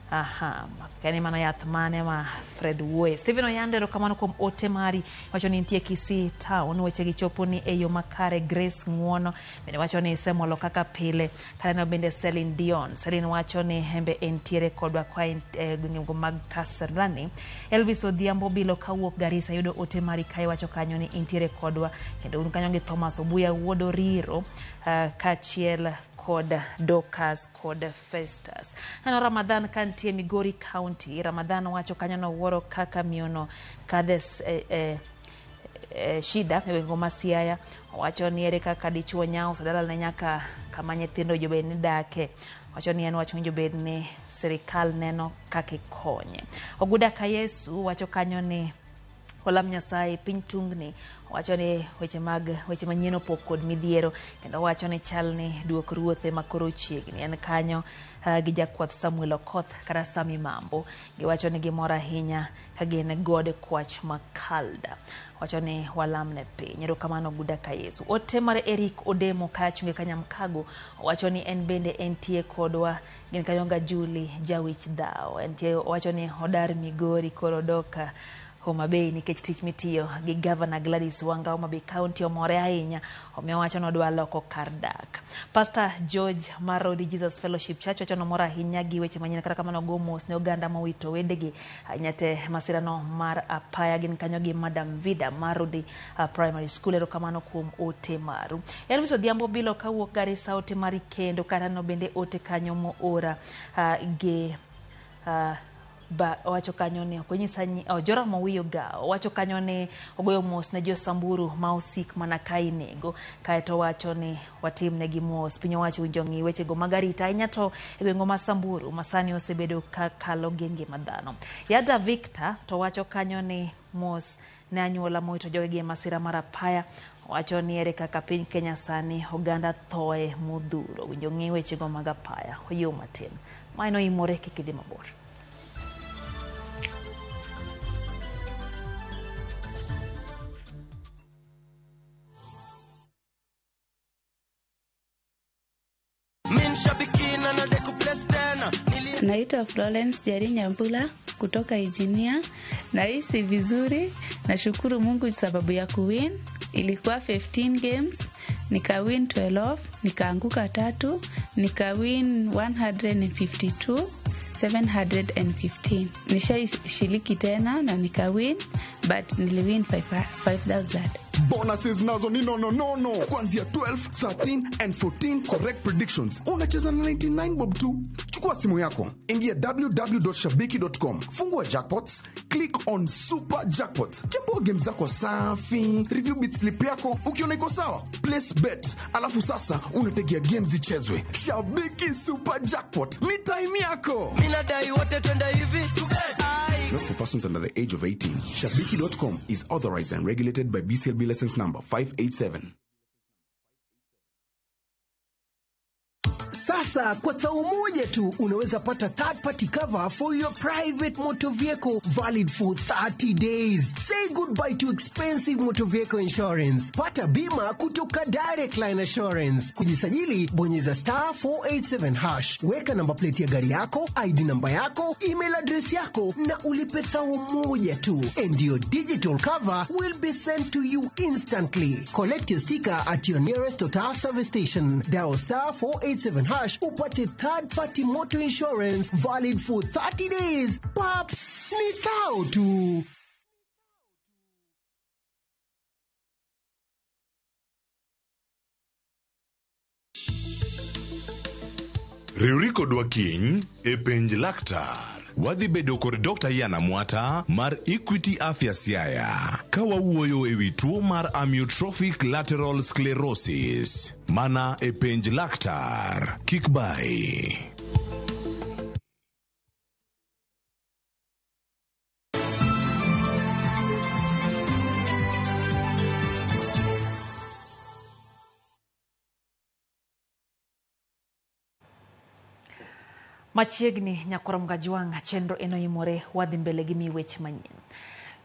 aha, kani mano yath mane ma Fred wuoye. Stephen Oyande, erokamano kuom ote mari. Wacho ni nitie Kisii town, weche gi chopo ni e yo makare. Grace Ng'uono bende wacho ni isemolo kaka pile. Kaneno bende Celine Dion. Celine wacho ni hembe entiere kodwa kwa gwenge mag Kasarani. Elvis Odhiambo Bilo kawuok Garissa yudo ote mari kae wacho kanyo ni intiere kodwa. Kendo un kanyo gi Thomas Obuya wuod Oriro kaachiel kod Dorcas kod Festus. Neno Ramadhan kantie Migori County. Ramadhan wacho kanyo nowuoro kaka miyono kadhe shida e gwenge ma Siaya. Owacho ni ere kaka dichuo nyauso dalane nyaka kama nyithindo jobed ni dake. Wacho ni en wach winjo bed ni sirikal neno kaka ikonye. Oguda Kayesu wacho kanyo ni olam Nyasaye piny tungni. Wacho ni weche manyien opok kod midhiero kendo wacho ni chal ni duok ruoth ema koro chiegni. En kanyo gi jakwath Samuel Okoth kata Sami Mambo. Giwacho ni gimor ahinya ka gin god kwach Makalda. Wacho ni walam ne piny. Erokamano Oguda Kayesu. Ote mar Eric Odemo kachunge Kanyamkago wacho ni en bende entie kodwa. Gin kanyo ga Julie Jawich Dhao. Entie wacho ni odar Migori koro dok Homa Bay nikech tich mitiyo gi Governor Gladys Wanga Homa Bay County omore ahinya, omiyo wacho ni odwa loko kar dak. Pastor George Marodi Jesus Fellowship Church wacho ni omor ahinya gi weche manyien, kata kamano go mos ne oganda mowito wedegi ahinya te masirano mar apaya. Gin kanyo gi Madam Vida Marodi Primary School. Erokamano kuom ote maru. Elvis Odhiambo Bilo kawuok Garissa, ote mari kendo kata no bende ote kanyo moora gi ba owacho kanyo ni ok onyisa Joram Owiyo Gao owacho kanyo ni ogoyo mos ne jo Samburu ma osik mana ka inego, kaeto owacho ni watimnegi mos. Piny owacho winjo ng'i wechego mag arita ahinya to e gwenge ma Samburu ma sani osebedo ka kalo gi ngima dhano. Yada Victor to wacho kanyo ni mos ne anyuola mowito jogegi e masira mar apaya. Owacho ni ere kaka piny Kenya sani oganda thoe modhuro. Winjo ng'i wechego mag apaya. Oyiew matin. Maeno imore kik idhi mabor. Naitwa Florence Jeri Nyambula kutoka Ijinia. Nahisi vizuri, nashukuru Mungu sababu ya kuwin. Ilikuwa 15 games, nikawin 12, nikaanguka 3, nikawin 152, 715. Nishaishiriki tena na nikawin, but niliwin 5,000. Bonuses nazo ni no no no no. Kuanzia 12, 13 and 14 correct predictions. Unacheza na 99 bob tu. Chukua simu yako, ingia www.shabiki.com, fungua jackpots, click on super jackpots. Chambua game zako safi, review bit slip yako, ukiona iko sawa, place bet. Alafu sasa unategea games zichezwe. Shabiki Super Jackpot, ni time yako. Mimi nadai wote twende hivi. Not for persons under the age of 18. Shabiki.com is authorized and regulated by BCLB license number 587. Sasa kwa thao moja tu unaweza pata third party cover for your private motor vehicle valid for 30 days. Say goodbye to expensive motor vehicle insurance. Pata bima kutoka Direct Line Assurance. Kujisajili bonyeza star 487 hash. Weka namba plate ya gari yako, ID namba yako, email address yako na ulipe thao moja tu. And your digital cover will be sent to you instantly. Collect your sticker at your nearest Total service station. Dial star 487 hash upate third party motor insurance valid for 30 days. Pap, ni thao tu. Riwri kodwa kiny e penj laktar. Wadhi bedo kod Dr. Yana Mwata mar Equity Afya Siaya ka wawuoyo ewi tuo mar amyotrophic lateral sclerosis. Mana e penj laktar. Kik bai. Machiegni nyakwar Mgajwang' chenro eno imore wadhi mbele gi mi weche manyien.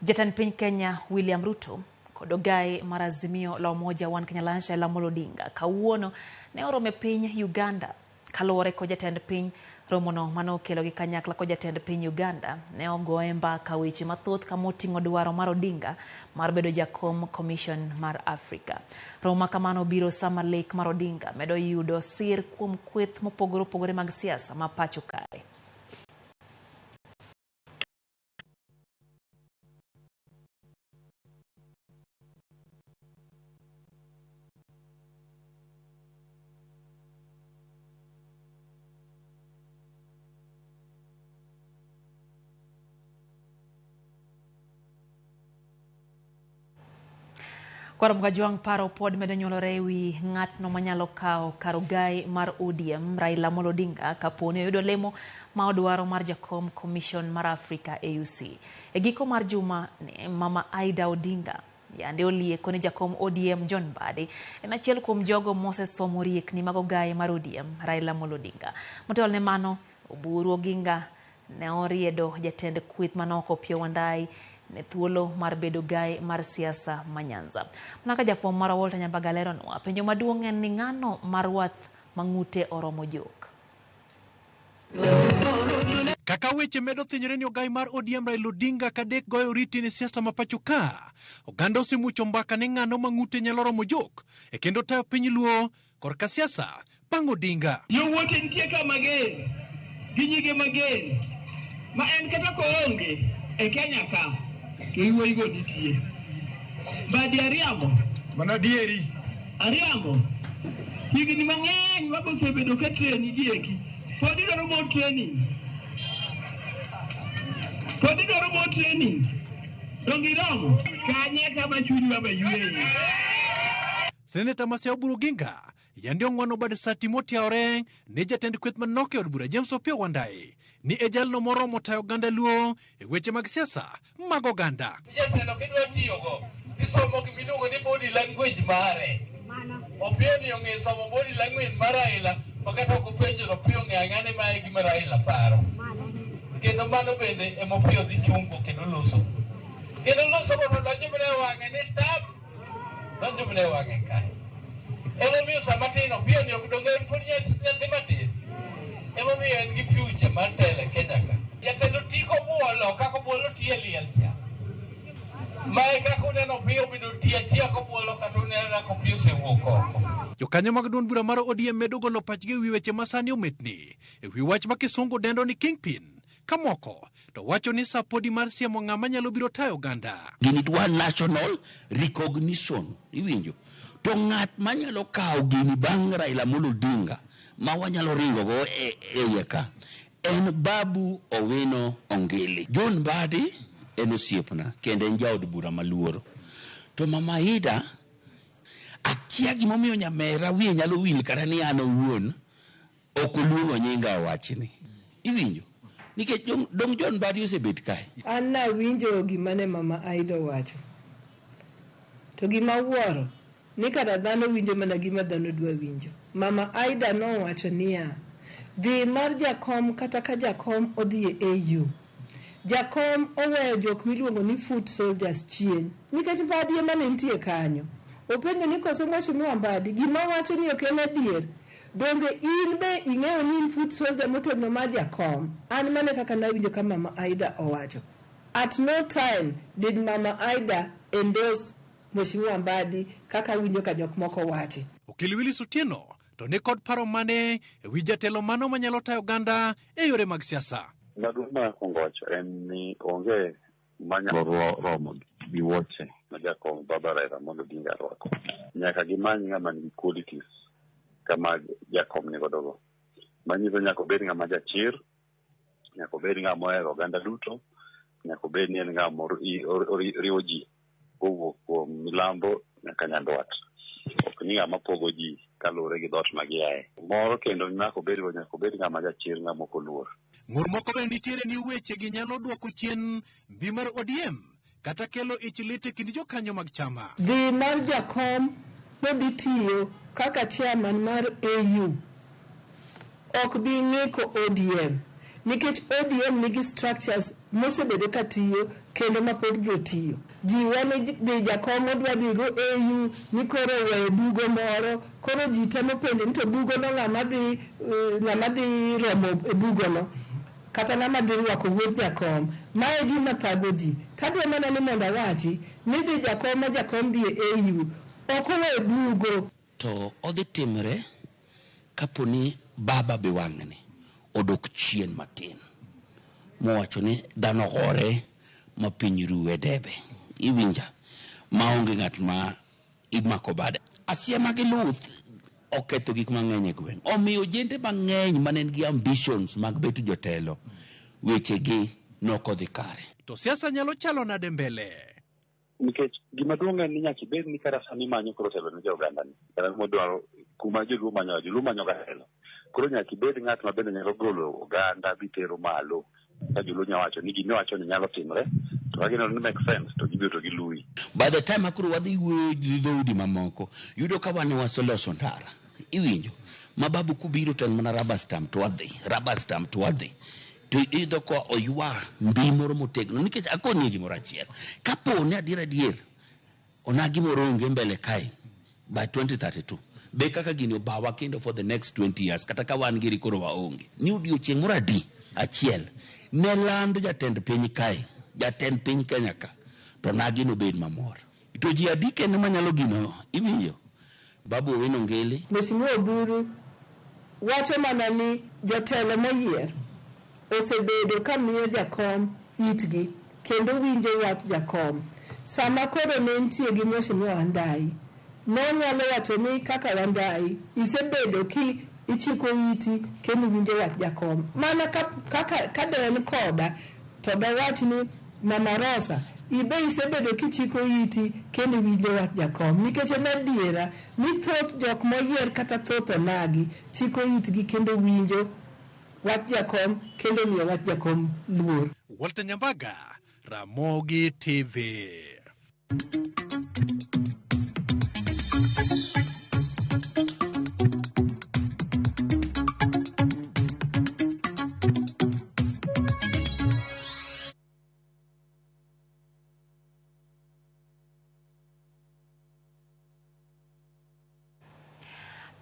Jatend piny Kenya William Ruto kod ogaye mar Azimio la Umoja One Kenya Alliance Raila Amolo Odinga kawuono ne oromo e piny Uganda. Kaluwore kod jatend piny, romono mane okelo gi kanyakla kod jatend piny Uganda ne ogoye mbaka weche mathoth kama oting'o dwaro mar Odinga mar bedo jakom Commission mar Afrika. Romo ma kamano biro sama lek mar Odinga medo yudo sir kuom kweth mopogore opogore mag siasa ma pacho kae. Kwaro Mgajwang' paro pod medo nyuolore ewi ng'atno manyalo kawo kar ogai mar ODM Raila Amolo Odinga kapo ni oyudo lemo ma odwaro mar jakom Commission mar Africa AUC. E giko mar juma ni Mama Aida Odinga yande olieko ni jakom ODM John Mbadi en achiel kuom jogo mosesomo riekni mag ogai mar ODM Raila Amolo Odinga. Motelo ne mano, Oburu Oginga ne oriedo jatend kweth manoko Opiyo Wandayi ne thuolo mar bedo gai mar siasa ma Nyanza. Mana ka jafwambo marwa Walter Nyambaga leronwa, penjo maduong' en ni ng'ano ma rwath ma ng'ute oromo jok. Kaka weche medo thinyore ni ogai mar ODM Raila Odinga kadek goyo oriti ne siasa ma pacho ka, oganda osemuocho mbaka ni ng'ano ma ng'ute nyalo romo jok e kendo tayo piny Luo korka siasa bang' Odinga. Yowuote nitie ka mager gi nyige mager ma en kata koonge e Kenya ka to yowuoyigo nitie. Mbadi ariambo. Mano adieri. Ariambo. Higni mang'eny mabosebedo ka treni gi eki. Pod idwaro more training. Pod idwaro more training. Donge iromo? Kanye kama chuny baba yweye. Seneta ma Siaya Oburu Oginga yande ong'wano bad sati motiawore ne jatend kweth manok e od bura James Opiyo Wandayi ni e jalno moromo tayo oganda Luo e weche mag siasa mag oganda. Jatelo kidwa tiyogo, isomo gimiluongo ni body language mare. Opiyo ni ong'e somo body language mar Raila, ma kata ok openjo to Opiyo ong'eyo ang'eya ni mae e gima Raila paro. Kendo mano bende ema Opiyo dhi chungo kendo loso. Kendo loso go to donjo mana e wang'e ni tap, donjo mana e wang'e kae. Emomiyo sama tin Opiyo ni ok donge en pod nyathi matin. Emomiyo en gi future mar telo e Kenya ka. Jatelo ti kobuolo kaka obuolo ti e liel cha. Mae kaka uneno Opiyo obedo ti atiya kobuolo kata uneno kaka Opiyo osewuok oko. Jokanyo mag duond bura mar ODM medo golo pachgi e wi weche ma sani ometni e wi wach ma kisungu dendo ni kingpin ka moko to wacho ni sa podi mar siemo ng'ama nyalo biro tayo oganda. Gini dwa national recognition, iwinjo? To ng'at manyalo kawo gini bang' Raila Amolo Odinga ma wanyalo ringo go e iye ka en Babu Owino Ongili. John Mbadi en osiepna kendo en jaod bura maluoro. To Mama Ida akia gimomiyo nyamera wiye nyalo wil kata ni an owuon ok oluongo nyinga e wachni. Iwinjo? Nikech dong John Mbadi osebet kae. An nawinjo gima ne Mama Aida owacho. To gima awuoro ni kara dhano winjo mana gima dhano dwa winjo. Mama Aida nowacho niya, dhi mar jakom kata ka jakom odhi e AU, jakom oweyo jok miluongo ni foot soldiers chien nikech Mbadi ema ne nitie kanyo. Openjo ni koso Mheshimiwa Mbadi gima owacho ni ok en adier? Donge in be ing'eyo ni in foot soldier motegno mar jakom? An mano e kaka nawinjo ka Mama Aida owacho. At no time did Mama Aida endorse Mheshimiwa Mbadi kaka awinjo ka jok moko wache. Okil Willis Otieno to ni kod paro mane e wi jatelo mano manyalo tayo oganda e yore mag siasa? Maduong' ma akwongo wacho en ni onge manyalo romo gi wuoche ma jakom Baba Raila Amolo Odinga rwako. Nyaka gimany ng'ama nigi qualities kama jakom nigodo go. Manyiso nyaka obed ng'ama jachir, nyaka obed ng'ama ohero oganda duto, nyaka obed ni en ng'ama oriwo ji kowuok kuom milambo nyaka nyandwat. Ok ni ng'ama pogo ji kaluwore gi dhoot ma giaye. Moro kendo nyaka obedgo, nyaka obed ng'ama jachir, ng'ama ok oluor. Ng'ur moko bende nitiere ni weche gi nyalo duoko chien mbi mar ODM kata kelo ich lit e kind jokanyo mag chama. Dhi mar jakom nodhi tiyo kaka chairman mar AU. Ok bi ng'iko ODM nikech ODM nigi structures mosebedo ka tiyo kendo ma pod biro tiyo. Ji wane dhi jakom odwa dhigo AU ni koro oweyo bugo moro koro ji temo penjo ni to bugono ng'ama dhi ng'ama dhi romo e bugono kata ng'ama dhi rwako wuod jakom. Mae gima thago ji. Tadwa mana ni mondo awachi ni dhi jakom ma jakom dhi e AU ok owe bugo. To odhi timre kapo ni baba be wang'ni odok chien matin mowacho ni dhano gore ma piny ruwe debe iwinja maonge ng'at ma imako bade asiema gi luth oketho gik mang'eny e gweng' omiyo ojende mang'eny mane nigi ambitions mag bedo jotelo wechegi nokodhi kare. To siasa nyalo chalo nade mbele? Nikech gima duong' en ni nyaka ibed ni kata sama imanyo koro telo ne jo-oganda ni kata modwaro kuma joluo manyo joluo manyo ga telo koro nyaka ibed ng'at ma bende nyalo golo oganda bitero malo ka joluo nya wacho ni gima iwacho ni nyalo timre to ka gineno ni make sense to gibiro to giluwi. By the time akoro wadhi wuoyo gi dhoudi mamoko yudo ka wan waseloso ndara iwinjo ma babu kubiro to en mana rubber stamp to wadhi rubber stamp to wadhi to iyudo ka oywa mbi moro motegno nikech akoni gimoro achiel kapo ni adier adier onagi moro onge mbele kae by 2032 be kaka gini obawa kendo for the next 20 years kata ka wan giri koro waonge ni odiochieng' moro adi achiel ne land jatend piny kae jatend piny Kenya ka to nagi nobed mamor to ji adi kende manyalo gino iwinjo Babu Owino Ngili. Mheshimiwa Oburu wacho mana ni jotelo moyier osebedo ka miyo jakom itgi kendo winjo wach jakom. Sama koro ne nitie gi Mheshimiwa Wandayi, nonyalo wacho ni kaka Wandayi isebedo ki ichiko iti kendo iwinjo wach jakom. Mana kaka ka de en koda to dowach ni Mama Rosa ibe isebedo kichiko iti kendo iwinjo wach jakom nikech en adiera ni thoth jok moyier kata thoth onagi chiko itgi kendo winjo wach jakom kendo miyo wach jakom luor. Walter Nyambaga, Ramogi TV.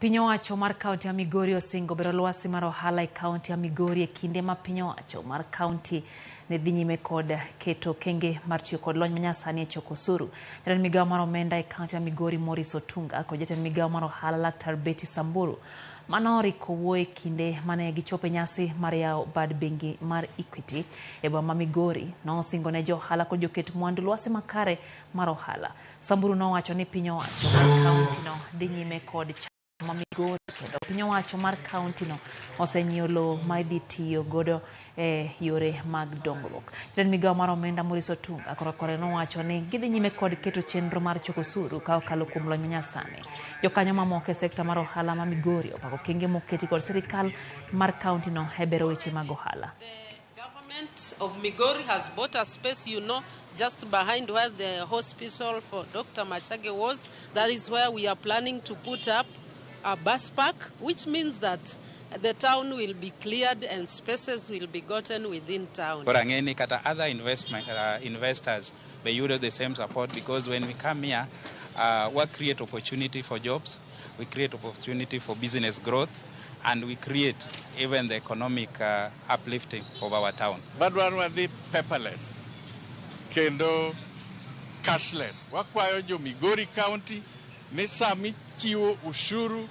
Piny owacho mar kaunti ya Migori osingo bero lwasi mar ohala e kaunti ya Migori e kinde ma piny owacho mar kaunti ne dhi nyime kod keto okenge mar tiyo kod lony manyasani e choko osuru. Jatend migawo mar omenda e kaunti ya Migori Maurice Otunga kod jatend migawo mar ohala Laktar Betty Samburu mano oriko wuoyo e kinde mane gichopo e nyasi mar yawo bad bengi mar Equity e boma ma Migori nosingo ne jo ohala kod joket mwandu lwasi makare mar ohala. Samburu nowacho ni piny owacho mar kaunti no dhi nyime kod ma Migori kendo piny owacho mar kaunti no osenyiewo lowo ma idhi tiyo godo e yore mag dongruok. Jatend migawo mar omenda Maurice Otunga korakore nowacho ni gidhi nyime kod keto chenro mar choko osuru ka okalo kuom lony manyasani. Jokanyo mamoko e sekta mar ohala ma Migori opako okenge moketi kod sirikal mar kaunti no e bero weche mag ohala. Government of Migori has bought a space, you know, just behind where the hospital for Dr. Machage was. That is where we are planning to put up a bus park, which means that the town will be cleared and spaces will be gotten within town. Koro ang'e ni kata other investors be yudo the same support because when we come here, we create opportunity for jobs, we create opportunity for business growth, and we create even the economic uplifting of our town. Badwaro wadhi paperless kendo cashless. Wakwayo jo Migori County ni sami chiwo ushuru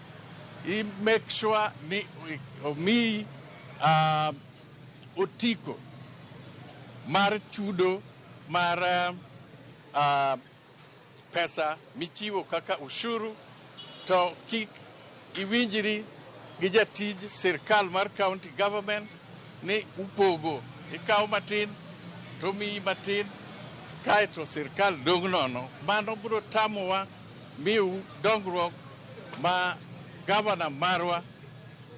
i make sure ni omiyi otiko mar chudo mar pesa michiwo kaka ushuru to kik iwinjri gi jatij sirkal mar county government ni upogo ikawo matin to miyi matin kaeto sirkal dong' nono. Mano biro tamowa miyo dongruok ma gavana marwa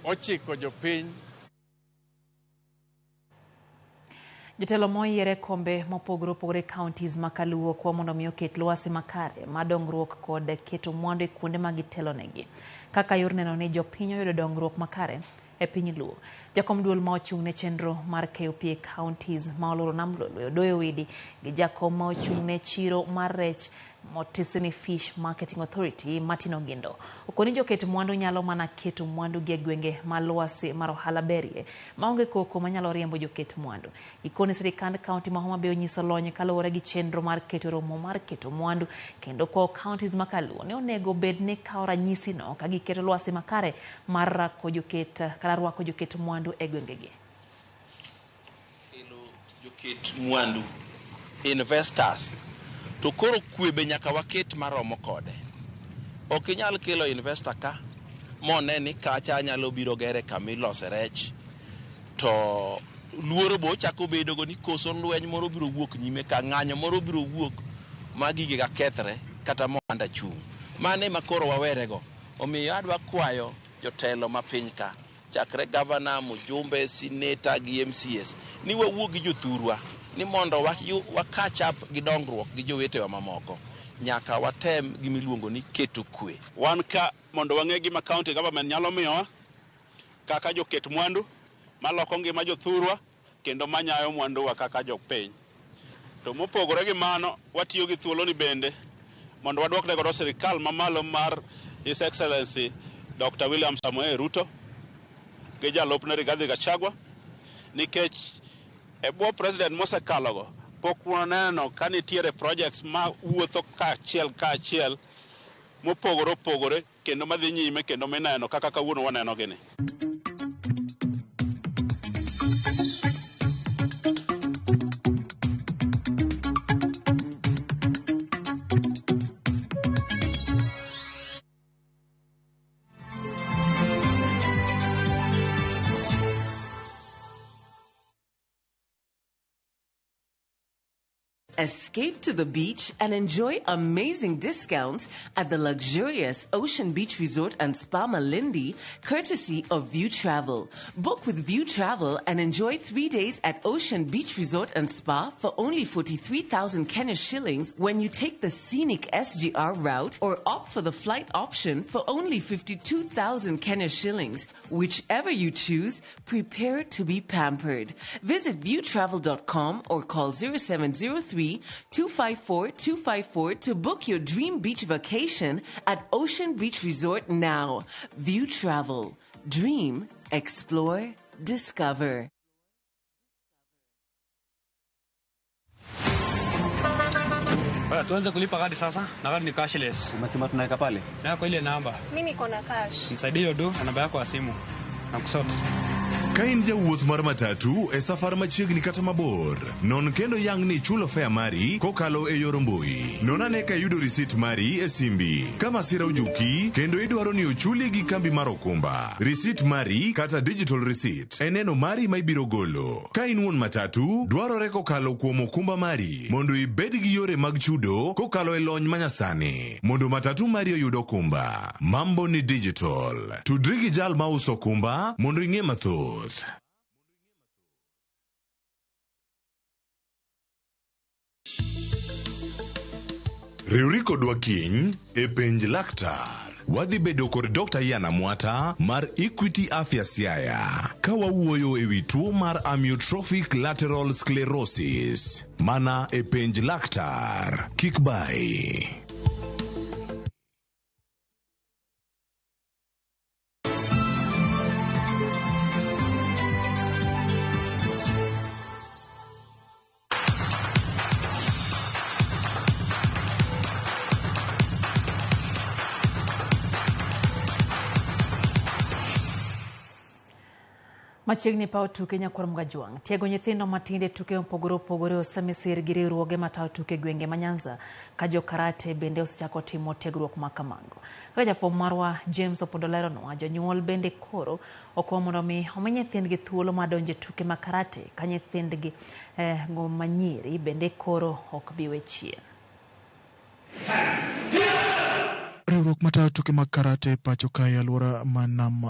ochiko jopiny. Jotelo moyier e kombe mopogore opogore e counties ma kaluo kwa mondo mi oket lwasi makare ma dongruok kod keto mwandu e kuonde ma gitelonegi kaka yor neno ni jopiny oyudo dongruok makare e piny Luo. Jakom duol ma ochung' ne chenro mar keyo pi e counties ma oloro Nam Lolwe Odoyo Widi gi jakom ma ochung' ne chiro mar rech Motisni Fish Marketing Authority Martin Ogindo okoni joket mwandu nyalo mana keto mwandu gi e gwenge ma lwasi mar ohala berie maonge koko manyalo riembo joket mwandu. Gikone sirikand kaunti ma Homa Bay onyiso lony kaluwore gi chenro mar keto romo mar keto mwandu kendo kwayo counties ma kaluo ne onego bed ni kawo ranyisi no ka giketo lwasi makare mar rako joket kata rwako joket mwandu e gwengegi. Kelo joket mwandu investors to koro kwe be nyaka waket maromo kode. Ok inyal kelo investor ka mone ni kacha anyalo biro gere kamilose rech to luoro bo ochako bedogo ni koso lweny moro biro wuok nyime ka ng'anyo moro biro wuok ma gige ga kethre kata mohanda chung'. Mano ema koro wawerego. Omiyo adwa kwayo jotelo ma piny ka chakre gavana, mjumbe, sineta gi MCAs ni wawuo gi jothurwa ni mondo wa catch up gi dongruok gi jowetewa mamoko nyaka watem gimiluongo ni keto kwe. Wan ka mondo wang'e gima county government nyalo miyowa kaka joket mwandu maloko ngima jothurwa kendo manyayo mwanduwa kaka jopiny. To mopogore gi mano, watiyo gi thuoloni bende mondo waduokne godo sirikal mamalo mar His Excellency Dr. William Samoei Ruto gi jalupne Rigathi Gachagua, nikech e bwo president mosekalogo pok waneno ka nitiere projects ma wuotho kaachiel kaachiel mopogore opogore kendo madhi nyime kendo mineno kaka kawuono waneno gini. Escape to the beach and enjoy amazing discounts at the luxurious Ocean Beach Resort and Spa Malindi, courtesy of View Travel. Book with View Travel and enjoy 3 days at Ocean Beach Resort and Spa for only 43,000 Kenya shillings when you take the scenic SGR route or opt for the flight option for only 52,000 Kenya shillings. Whichever you choose, prepare to be pampered. Visit viewtravel.com or call 0703 254 254 to book your dream beach vacation at Ocean Beach Resort now. View Travel. Dream, explore, discover. Baya, tuanze kulipa kadi sasa na kadi ni cashless. Umesema tunaweka pale? Na kwa ile namba. Mimi niko na cash. Nisaidie hiyo do na namba yako ya simu. Na kusort. Ka in jawuoth mar matatu e safar machiegni kata mabor, non kendo yang ni ichulo fare mari kokalo e yor mbui. Non ane ka iyudo risit mari e simbi. Ka masira ojuki kendo idwaro ni ochuli gi kambi mar okumba, risit mari kata digital receipt en neno mari ma ibiro golo. Ka in wuon matatu, dwarore kokalo kuom okumba mari mondo ibed gi yore mag chudo kokalo e lony manyasani mondo matatu mari oyud okumba. Mambo ni digital. Tudri gi jal mauso okumba mondo ing'e mathoth. Riwri kodwa kiny e penj laktar. Wadhi bedo kod Dr. Ian Amwata mar Equity Afya Siaya ka wawuoyo ewi tuo mar amyotrophic lateral sclerosis. Mana e penj laktar. Kik bai. Machiegni paw tuke Nyakwar Mgajwang', tiego nyithindo matindo e tuke mopogore opogore osemisir gi riwruoge matayo tuke gwenge ma Nyanza ka jo karate bende osechako timo tiegruok ma kamago. Kaka jafwambo marwa James Opondo leronwa, jonyuol bende koro okwa mondo mi omi nyithindgi thuolo mar donjo e tuke mag karate ka nyithindgi go manyiri bende koro ok bi we chien. Riwruok matayo tuke mag karate pacho kae alwora ma Nam